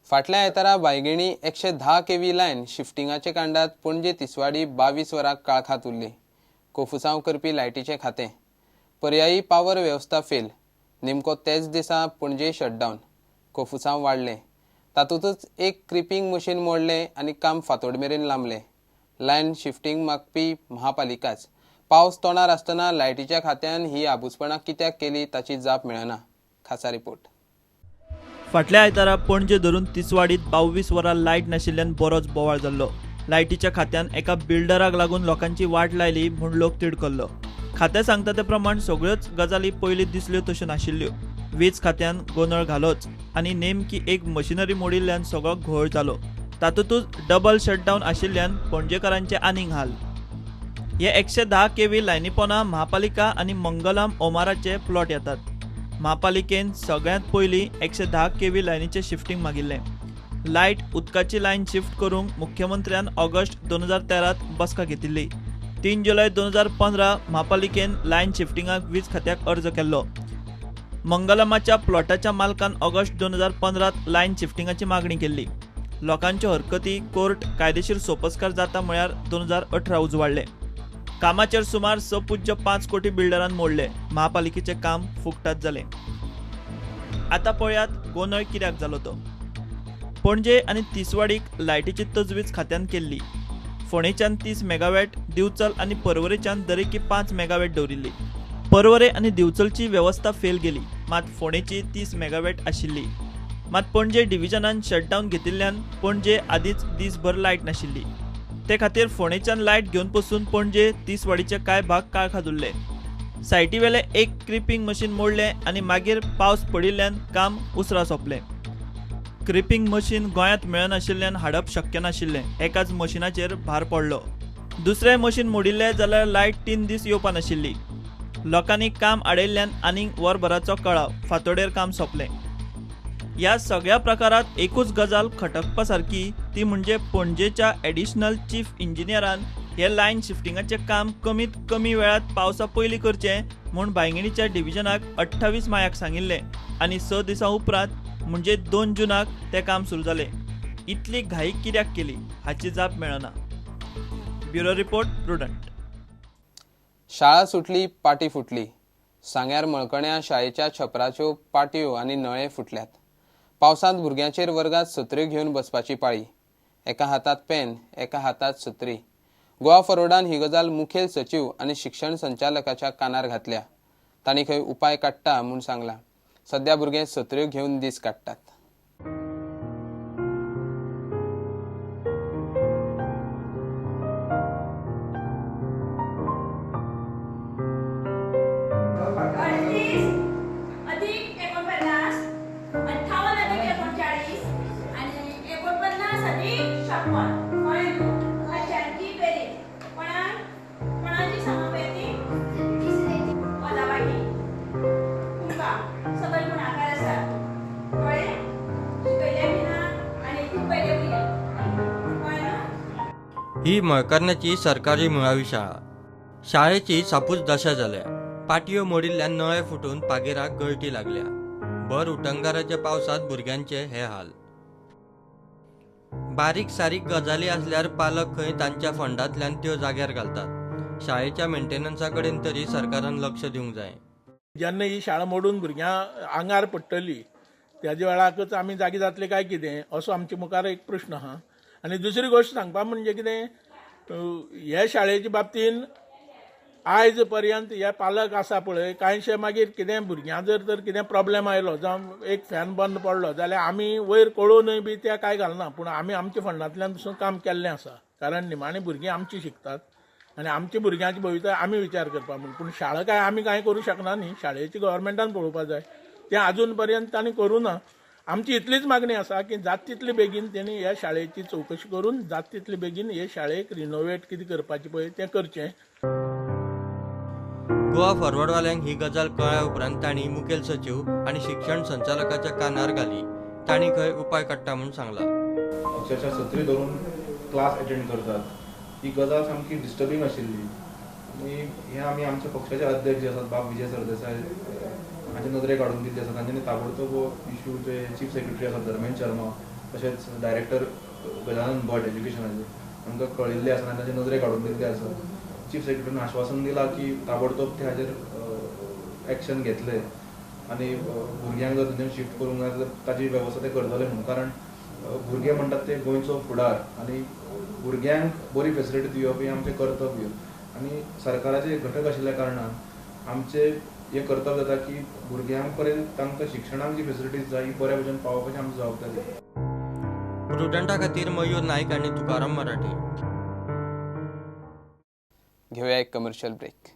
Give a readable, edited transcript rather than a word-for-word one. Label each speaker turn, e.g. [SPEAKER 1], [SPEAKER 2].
[SPEAKER 1] फाटल्या आयतारा बायगिणी 110 kV line शिफ्टिंगाचे कांडात Panaji Tiswadi 22 वरां काळखात उरली. कोफुसांव करपी लायटीचें खातें, पर्यायी पावर वेवस्था फेल. नेमको तेच दिसा पणजे शटडावन, कोफुसांव वाडलें. तातूंतच एक क्रिपींग मशीन मोडलें आनी काम फांतोड मेरेन लांबलें. Line shifting मागपी महापालिकाच. पावस तोंडार आसतना लायटीच्या खात्यान ही आबुजपणां कित्याक केली ताची जाप मेळना. खासा रिपोर्ट.
[SPEAKER 2] फाटल्या आयतारा पणजे धरून तिसवाडीत 22 वरां लायट नाशिल्ल्यान बरोच बोवाळ जाल्लो. लायटीच्या खात्यान एका बिल्डराक लागून लोकांची वाट लायली म्हूण लोक तिडकल्लो. खातें सांगता ते प्रमाण सगळ्योच गजाली पयलीं दिसल्यो तश्यो नाशिल्ल्यो. वीज खात्यान गोंदळ घालोच आनी नेमकी एक मशिनरी मोडिल्ल्यान सगळो घोळ जालो. तातूंतच डबल शटडावन आशिल्ल्यान पणजेकारांचे आनीक हाल. हे 110 केव्ही लायनीपोना महापालिका आनी मंगलम ओमाराचे प्लॉट येतात. महापालिकेन सगळ्यांत पयलीं 110 केव्ही लायनीचें शिफ्टींग मागिल्लें. लायट उदकाची लायन शिफ्ट करूंक मुख्यमंत्र्यान ऑगस्ट 2013 बसका घेतिल्ली. 3 जुलय 2015 महापालिकेन लायन शिफ्टिंगाक वीज खात्याक अर्ज केल्लो. मंगलमाच्या प्लॉटाच्या मालकान ऑगस्ट 2015 लायन शिफ्टिंगाची मागणी केल्ली. लोकांच्यो हरकती कोर्ट कायदेशीर सोपस्कार जाता म्हळ्यार 2018 उजवाडले. कामाचेर सुमार 6.5 कोटी बिल्डरान मोडले. महापालिकेचें काम फुकटात जालें. आतां पळयात गोंदळ कित्याक जालो तो. पणजे आनी तिसवाडीक लायटीची तजवीज खात्यान केल्ली. फोंडेच्यान 30 मेगावॅट, दिवचल आनी परवरेच्यान दरेकी 5 मेगावॅट दवरिल्ली. परवरे आनी दिवचलची वेवस्था फेल गेली, मात फोंडेची 30 मेगावॅट आशिल्ली. मात पणजे डिव्हिजनान शटडावन घेतिल्ल्यान पणजे आदींच दीसभर लायट नाशिल्ली. ते खातीर फोंडेच्यान लायट घेवन पसून पणजे तिसवाडीचे कांय भाग काळखात उरले. सायटीवेलें एक क्रिपींग मशीन मोडलें आनी मागीर पावस पडिल्ल्यान काम उसरां सोंपलें. क्रिपींग मशीन गोंयांत मेळनाशिल्ल्यान हाडप शक्य नाशिल्लें. एकाच मशिनाचेर भार पडलो. दुसरें मशीन मोडिल्लें जाल्यार लायट 3 दीस येवपा नाशिल्ली. लोकांनी काम आडयल्ल्यान आनीक वरभराचो कळाव, फांतोडेर काम सोंपलें. ह्या सगळ्या प्रकारात एकूच गजाल खटकपा सारकी, ती म्हणजे पणजेच्या एडिशनल चीफ इंजिनियरान हे लायन शिफ्टिंगाचें काम कमीत कमी वेळात पावसा पयलीं करचें म्हूण बायंगिणीच्या डिव्हिजनाक 28 मायाक सांगिल्लें आनी 6 दिसां उपरांत म्हणजे 2 जुनाक तें काम सुरू जालें. इतली घाई कित्याक केली हाची जाप मेळना. Bureau report, Prudent.
[SPEAKER 1] शाळा सुटली, पाटी फुटली. सांग्यार मळकण्या शाळेच्या छपराच्यो पाटयो आनी नळे फुटल्यात. पावसांत भुरग्यांचेर वर्गात सत्र्यो घेवन बसपाची पाळी. एका हातात पेन, एका हातात सत्री. गोवा फॉरवर्डान ही गजाल मुखेल सचीव आनी शिक्षण संचालकाच्या कानार घातल्या. तांणी खंय उपाय काडटा म्हूण सांगलां. सध्या भुरगे सत्र्यो घेवन दीस काडटात.
[SPEAKER 3] ही मळकर्ण्याची सरकारी मुळावी शाळा. शाळेची सापूच दशा जाल्या. पाटयो मोडिल्ल्यान नळे फुटून पागेराक गळटी लागल्या. भर उटंगाराच्या पावसांत भुरग्यांचे हे हाल. बारीक सारीक गजाली आसल्यार पालक खंय तांच्या फंडांतल्यान त्यो जाग्यार घालतात. शाळेच्या मेंटेनन्सा कडेन तरी सरकारान लक्ष दिवंक जाय.
[SPEAKER 4] जेन्ना ही शाळा मोडून भुरग्यां आंगार पडटली त्याच्या वेळाकच आमी जागे जातले काय कितें असो आमच्या मुखार एक प्रश्न आहा. आनी दुसरी गोश्ट सांगपा म्हणजे कितें, ह्या शाळेच्या बाबतीन आयज पर्यंत हे पालक आसा पळय कांयशे मागीर कितें भुरग्यां जर तर कितें प्रॉब्लेम आयलो जावं एक फॅन बंद पडलो जाल्यार आमी वयर कळोवनय बी त्या कांय घालना, पूण आमी आमच्या फंडांतल्यान पसून काम केल्लें आसा. कारण निमाणी भुरगीं आमची शिकतात आनी आमच्या भुरग्यांचे भवितव्य आमी विचार करपा म्हूण. पूण शाळा काय आमी कांय करूं शकना न्ही, शाळेची गव्हर्मेंटान पळोवपा जाय, तें आजून पर्यंत तांणी करूं ना. आमची इतलीच मागणी आसा की जात तितले बेगीन तेणी ह्या शाळेची चवकशी करून जात तितले बेगीन हे शाळेक रिनोवेट कितें करपाचें पळय तें करचें.
[SPEAKER 3] गोवा फॉरवर्डवाल्यांक ही गजाल कळ्ळ्या उपरांत तांणी मुखेल सचीव आनी शिक्षण संचालकाच्या कानार घाली. तांणी खंय उपाय काडटा म्हूण सांगलां.
[SPEAKER 5] अक्षरशः सत्री धरून क्लास अटेंड करतात ही गजाल सामकी डिस्टर्बींग आशिल्ली. आनी हे आमी आमच्या पक्षाचे अध्यक्ष जे आसात बाब विजय सरदेसाय हांचे नदरेक हाडून दिल्ली आसा. तांच्यांनी ताबडतोब हो इशू जे चीफ सेक्रेटरी आसात धर्मेंद्र शर्मा तशेंच डायरेक्टर गजानन भट एज्युकेशनाचे तांकां कळिल्लें आसा आनी तांचे नदरेक हाडून दिल्लें आसा. चीफ सेक्रेटरीन आश्वासन दिलां की ताबडतोब ते हाजेर एक्शन घेतले आनी भुरग्यांक जर थंयच्यान शिफ्ट करूंक जाय जाल्यार ताची वेवस्था ते करतले म्हणून. कारण भुरगे म्हणटात ते गोंयचो फुडार आनी भुरग्यांक बरी फेसिलिटी दिवप हें आमचें कर्तव्य आनी सरकाराचे घटक आशिल्ल्या कारणान आमचें हें कर्तव्य जाता की भुरग्यां पर्यंत तांकां शिक्षणाक जी फेसिलिटीज जाय ही बऱ्या भशेन पावोवपाची आमची जबाबदारी.
[SPEAKER 3] प्रुडंटा खातीर मयूर नायक आनी तुकाराम मराठे.
[SPEAKER 1] घेवया एक कमर्शियल ब्रेक.